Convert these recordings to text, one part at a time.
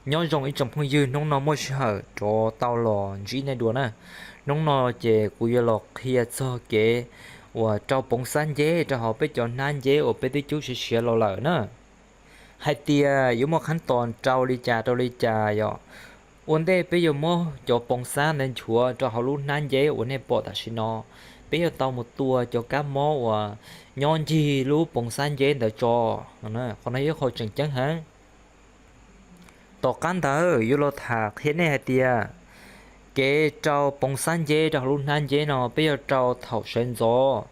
Nyob zoo ib tsoom phooj ywg, hnub no muaj sij hawm rov tau los ntsib nej dua na. Hnub no ces kuv yuav los qhia txog kev uas rau poov xab nceb rau hauv peb cov hnab nceb uas peb twb cub siav siav los lawm na. Hais tias yuav muaj qhab tos rau li cas rau li cas yom. Ua ntej peb yuav muab cov poov xab ntawd nchuav rau hauv lub hnab nceb uas nej pom tam sim no, peb yuav tau mus tua cov kab mob uas nyob ncig lub poov xab nceb ntawd tso. Qhov no yog qhov tseem ceeb heev. Tom qab ntawd yuav los tham qhia nej hais tias kev rau poov xab nceb rau hauv lub hnab nceb no peb yuav rau thaum sawv ntxov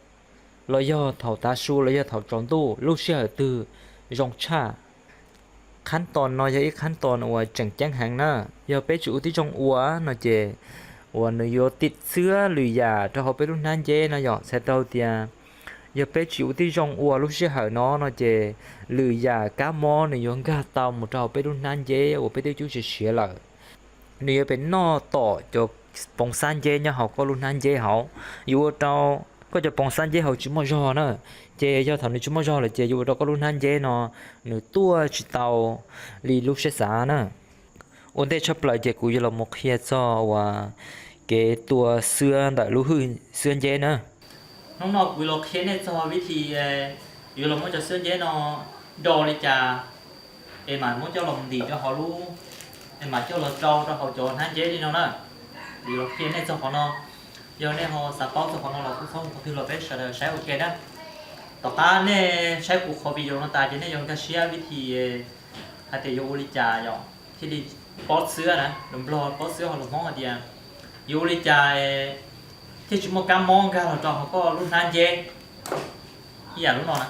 los yog thaum tav su los yog thaum tsaus ntuj, lub sij hawm twg zoo tshaj. Qhab tos no yog ib qhab tos uas tseem ceeb heev na. Yog peb tsis ua tib zoo ua no ces uas nws yuav tim xwb lwm yam rau hauv peb lub hnab nceb no yom. Txhais tau tias yog peb tsis ua tib zoo ua lub sij hawm no no ces lwm yam kab mob nws yuav nkag tau mus rau hauv peb lub hnab nceb uas peb twb cub siav siav lawm. Nws yuav pem noj tom cov poov xab nceb nyob hauv koj lub hnab nceb hauv. Yuav ua rau koj cov poov xab nceb hauv tsis muaj zog na. Ces yog thaum nws tsis muaj zog lawm ces yuav ua rau koj lub hnab nceb no nws tuaj tsis tau li lub siab xav na. Ua ntej tshaj plaws ces kuv yuav los mus qhia txog uas kev tua xwab ntawm lub hwj xwab nceb na. Hnub no kuv los qhia nej txog vib thi yuav los muab cov xwab nceb no do li cas es mam muab coj los ntim rau hauv lub, es mam coj los rau rau hauv cov hnab nceb li no na. Kuv los qhia nej txog qhov no. Yog nej ho xav paub txog qhov no los kuj txhob mus qhov twg los peb sawv daws saib ua ke na. Tom qab nej saib kuv qhov video no tas ces nej yuav nkag siab vib thi hais tias yuav ua li cas yom thiaj li pob xwab na, lus Nplog pob xwab ho lus Hmoob hais tias yuav ua li cas thiaj tsis muaj kab mob nkag los rau hauv koj lub hnab nceb. Ib yam lub no na,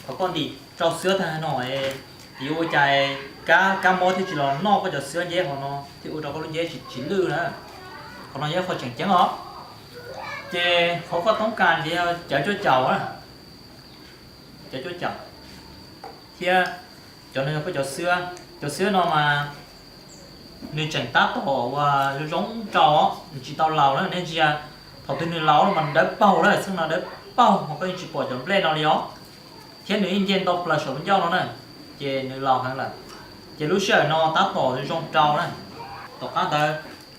thaum koj ntim rau xwab tag no, yuav ua cas kab, kab mob thiaj tsis los noj koj cov xwab nceb hauv no thiaj ua rau koj lub nceb tsis, tsis lwj na. Qhov no yog qhov tseem ceeb os. Ces qhov koj toob kas ces yog cawv cuaj caum na, cawv cuaj caum, thiab cov no yog koj cov xwab. Cov xwab no mas nws tseem tab tom uas zoo zoo rau, nws tsis tau laus na, nej ntsia, thaum twg nws laus no mas nws dawb paug lawm, xeeb no dawb paug mas koj yeej tsis pom cov nplej no li os. Thiab nws yeej nce ntau plaws saum lub ncauj no na, ces nws laus heev lawm. Ces lub sij hawm no tab tom zoo rau na. Tom qab ntawd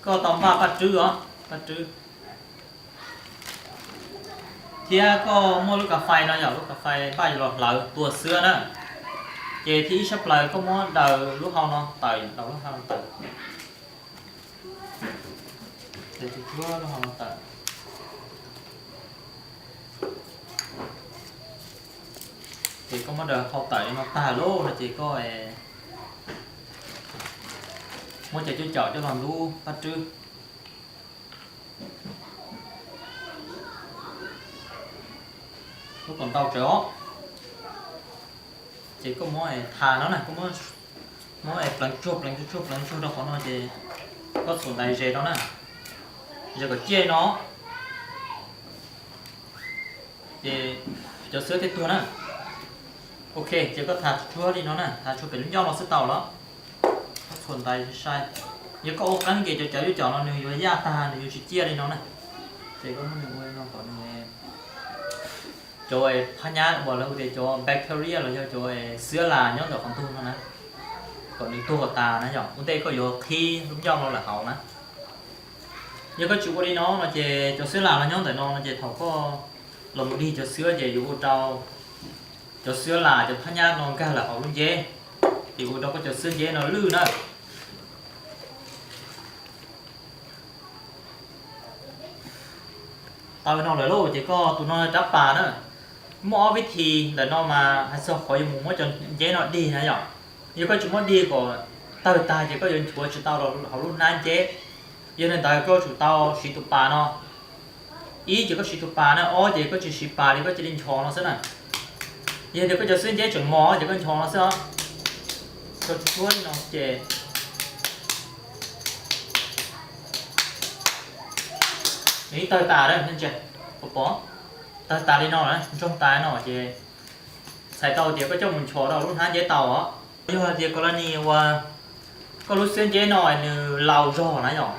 koj tau npaj paj rwb os, paj rwb. Thiab koj muaj lub kas fais no yom, lub kas fais npaj yuav los hlawv tua xwab na. Ces thib ib tshaj plaws koj muab daws lub hau no tawm, daws lub hau no tawm. Daws lub hau no tawm. Ces koj muab daws hau tawm li no tag lawm no ces koj muab cov cuaj caum coj los ntub paj rwb. Lub kom ntau tsawv os. Ces koj muab tha no na, koj muab pleev tsuag pleev tsuag pleev tsuag rau qhov no ces koj txhuam ntais zes no na, zes kom ciaj no. Ces cov xwab thiaj tuag na. Ok, ces koj tha tsuag li no na, tha tsuag pem lub ncauj no xwb tau lawm. Koj txhuam ntais sai. Yog koj ua qeeb ces cov cawv cuaj caum no nws yuav yaj tag, nws yuav tsis ciaj li no na. Ces koj muab nws ua li no kom nws, cov phab nyab uas lawv hu tias cov bacteria los yog cov xwab las nyob ntawm qhov ntug no na, kom nws tuag tas na yom. Ua ntej koj yuav qhib lub ncauj no lawm hauv na. Yog koj tsis ua li no no ces cov xwab las los nyob ntawm no no ces thaum koj los mus dig cov xwab ces yuav ua rau cov xwab las cov phab nyab no nkag lawm hauv lub nceb, ces ua rau koj cov xwab nceb no lwj na. Tau no lawm lauj, ces koj tus no rab pas na. Muaj ob vib thi ntawm no mas hais txog qhov yuav mus muab cov nceb no dig na yom. Yog koj tsis muab dig kom tawg tag ces koj yuav nchuav tsis tau hauv lub hnab nceb. Yog li ntawd koj tsum tau siv tus pas no. Ib ces koj siv tus pas na, ob ces koj tsis siv pas li, koj cia li nchos no xwb na. Yog tias koj cov xwab nceb tseem mos ces koj nchos no xwb os. Nchos tsuag tsuag li no ces nws tawg tas lawm, pom, tawg tas li no, ntsoog tas no ces txhais tau tias koj coj mus nchos rau lub hnab nceb tau os. Yog hais tias koj laj ni uas koj lub xwab nceb no nws laus zog na yom,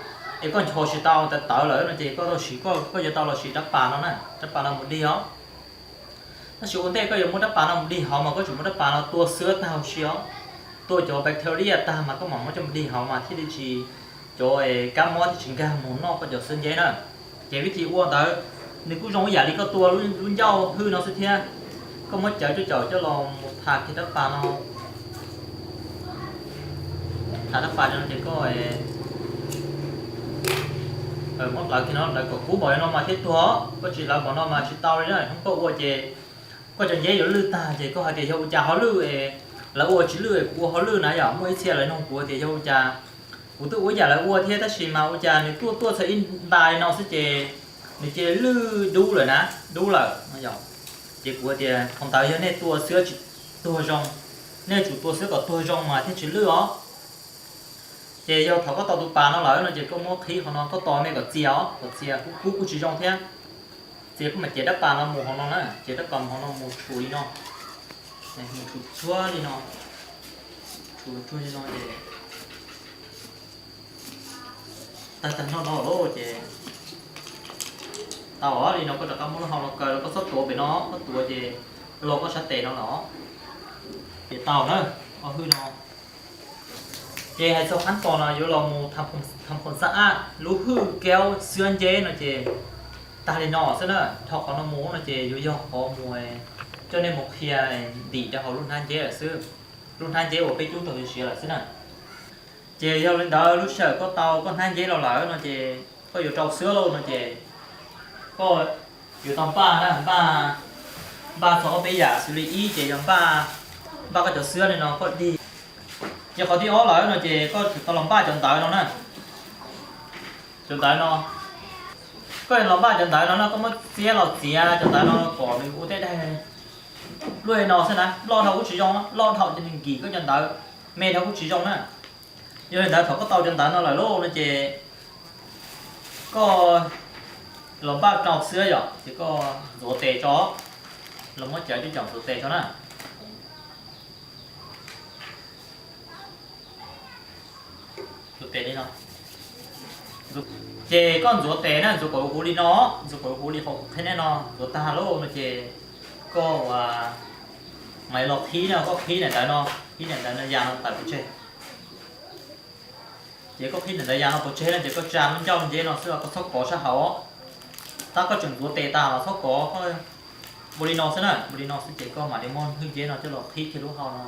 es koj nchos tsis tau, tawv tawv lawm no ces koj tau siv, koj yuav tau los siv rab pas no na, rab pas no mus dig os. Tab sis ua ntej koj yuav muab rab pas no mus dig hauv mas koj tsum muab rab pas no tua xwab tag huv si os. Tua cov bacteria tag mas koj mam muab coj mus dig hauv mas thiaj li tsis, cov kab mob thiaj tsis nkag mus noj koj cov xwb nceb na. Ces vib thib ua ntawd nws kuj zoo ib yam li koj tua lub ncauj hwj no xwb thiab. Koj muab cawv coj caum coj los mus tham kiag dab pas no, tham dab pas no ces koj muab lawv kiag no, lawv kom kub npaum no mas thiaj tuag, koj tsis lawv npaum no mas tsis tau li na. Hnub koj ua ces koj cov nceb yuav lwj tag ces koj hais tias yog ua cas ho lwj, lawv ua tsis lwj kuv ua ho lwj na yom. Muaj ib txhia lawv nug kuv tias yog ua cas kuv twb ua ib yam lawv ua thiab tab sis mas ua cas nws tuaj tuaj txog ib nta li no xwb ces nws cia li lwj dub lawm na, dub lawm no yom. Ces kuv tias thaum ntawd yog nej tua xwb tsis tuag zoo, nej tsum tua xwb kom tuag zoo mas thiaj tsis lwj os. Ces yog thaum koj tau tus pas no lawm no ces koj muab qhib qhov no, koj tos me kom txias os, kom txias kub kub kuj tsis zoo thiab. Txias koj mam cev dab pas no mus hauv no na, cev dab pas mus hauv no mus tshum li no, mus tshum txhua li no, tshum tsuag li no ces tag tag nrho no lawm ces tau li no. Koj rov qab muab lub hau no kaw los, koj txhob tuav pem no, koj tuav ces los koj sab tes no los. Ces tau na, ob hwj no. Ces hais txog qhab tos no yuav los mus tham phom xa aj lub hwj kaub xwb nceb no ces tag li no xwb na. Dhau qhov no mus no ces yuav yog qhov mus coj nej mus qhia ntim rau hauv lub hnab nceb lawm xwb. Lub hnab nceb uas peb cub rau siav lawm xwb na. Ces yog li ntawd lub sij hawm koj tau koj hnab nceb los lawm no ces koj yuav rau xwb lauj no ces koj yuav tau npaj na, npaj, npaj txog ob peb yam xws li ib ces yog npaj, npaj koj cov xwb li no koj dig. Ces qhov thib ob lawm no ces koj tau los npaj cov ntawv no na. Cov ntawv no, koj los npaj cov ntawv no no koj muab txiab los txiav cov ntawv no kom nws ua tej daig luaj li no xwb na, loj dhau kuj tsis zoo, loj dhau ces nws nkim koj cov ntawv, me dhau kuj tsis zoo na. Yog li ntawd thaum koj tau cov ntawv no lawm lauj no ces koj los npaj rau xwb yom, ces koj ntxuav tes tso, los muab cawv coj caum ntxuav tes tso na. Ntxuav tes li no. Ces koj ntxuav tes na, ntxuav kom huv li no, ntxuav kom huv li qhov kuv qhib nej no, ntxuav tag lauj no ces koj ua, mam li los qhib no, koj qhib daim ntawv no, qhib daim ntawv no ya no tawm pov tseg. Ces koj qhib daim ntawv ya no pov tseg no ces koj tsa lub ncauj nceb no xwb, koj txhob kov sab hauv. Tab koj tseem ntxuav tes tas los txhob kov, koj ua li no xwb na, ua li no xwb ces koj mam li muab hwj nceb no coj los qhib kiag lub hau no.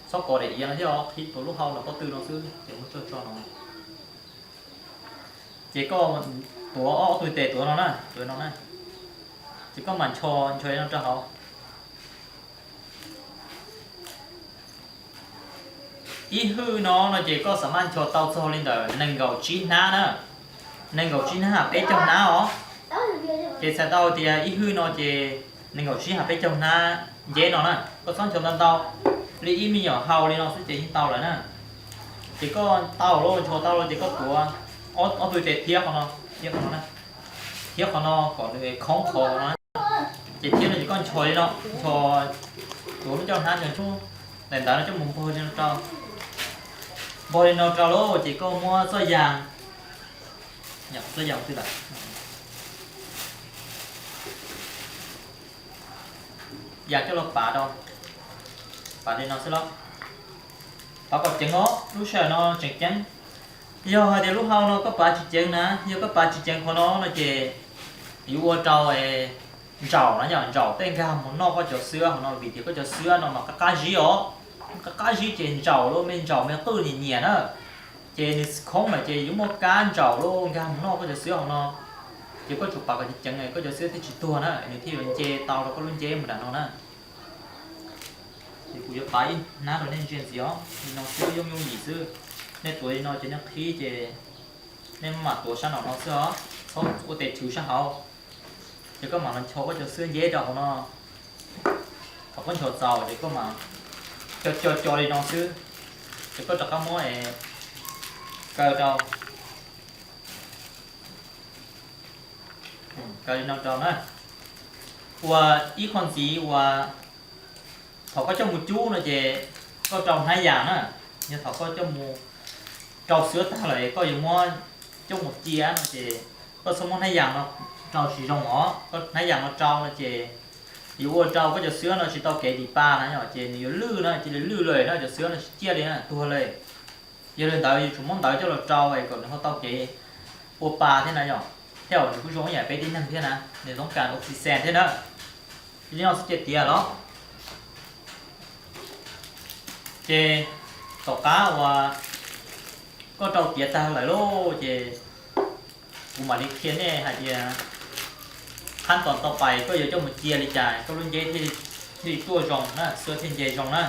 Txhob kov daim iav no thiab, qhib tuav lub hau no pob tw no xwb ces muab tso tso no. Ces koj tuav ob tug tes tuav no na, tuav no na. Ces koj mam ncho, ncho li no rau hauv. Ib hwj no no ces koj xam maj ncho tau txog li ntawm nees nkaum tsib hnab na. Nees nkaum tsib hnab hab peb caug hnab os. Ces txhais tau tias ib hwj no ces nees nkaum tsib hab peb caug hnab nceb no na. Koj txhob ncho ntau ntau, li ib me nyuam hau li no xwb ces yeej tau lawm na. Ces koj tau lawm, ncho tau lawm ces koj tuav ob tug tes thiab qhov no, thiab qhov no na, thiab qhov no kom nws khoob qhov no. Ces thiab no ces koj ncho li no, ncho, tuav lub ncauj hnab ncho ntsub daim ntawv no coj mus npog li no rau, npog li no rau lawm ces koj muab txoj yas, txoj yas twg lawm, yas coj los pav rau, pav li no xwb los, pav kom ceev os, lub sij hawm no tseem ceev. Yog hais tias lub hau no koj pav tsis ceev na, yog koj pav tsis ceev qhov no no ces yuav ua rau ntsaum na, yog ntsaum tej nkag mus noj koj cov xwb hauv no, vim tias koj cov xwb no mas qab qab zib os, qab qab zib ces ntsaum lub me ntsaum me qwj nyiam nyiam na, ces nws khoob lawm ces yuav muaj kab ntsaum lub nkag mus noj koj cov xwb hauv no. Ces koj tsum pav kom ceev ceev koj cov xwb thiaj tsis tuag na, nws thiaj yuav nce tau rau koj lub nceb mus nram no na. Ces kuv yuav pav ib hnab rau nej ntsia ntxiv os, li no xwb yooj yooj yim xwb. Nej tuav li no ces nej qhib ces nej mam tuav sab nraum no xwb os, txhob ua tes chwv sab hauv. Ces koj mam los ncho koj cov xwb nceb rau hauv no. Thaum koj ncho txaus ces koj mam co co co li no xwb, ces koj rov qab muab kaw rau, kaw li no rau na. Ua ib qho ntxiv uas thaum koj coj mus cub no ces koj rau hnab yas na. Yog thaum koj coj mus rau xwb tag lawm koj yuav muab coj mus cia no ces koj txhob muab hnab yas no rau tsis zoo os, koj hnab yas no rau no ces Yuav ua rau koj cov xwb no tsis tau kev dim pa na yom, ces nws yuav lwj na, cia li lwj lawm na, cov xwb no tsis ciaj li na, tuag lawm. Yog li ntawd yuav tsum muab ntawv coj los rau kom nws ho tau kev ua pa thiab na yom, thiab nws kuj zoo ib yam peb tib neeg thiab na, nws toob kas oxygen thiab na. Li no xwb ces tiav los. Ces tom qab uas koj rau tiav tag lawm lauj, ces kuv mam li qhia nej hais tias qhab tos tau pais koj yuav coj mus cia li cas koj lub nceb thiaj li tuaj zoo na, xwb thiaj nce zoo na.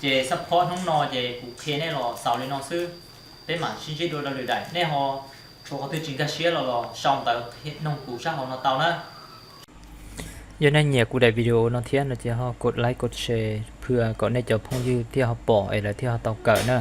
Ces xab phob hnub no ces kuv qhia nej los xaus li no xwb, peb mam sib ntsib dua rau lwm daim. Nej ho tshuav qhov twg tsis nkag siab los los sau ntawv noog kuv sab hauv no tau na. Yog nej nyiam kuv daim video no thiab no ces ho kos like kos share phwj kom nej cov phooj ywg thiaj ho pom es lawv thiaj ho tau kawm na.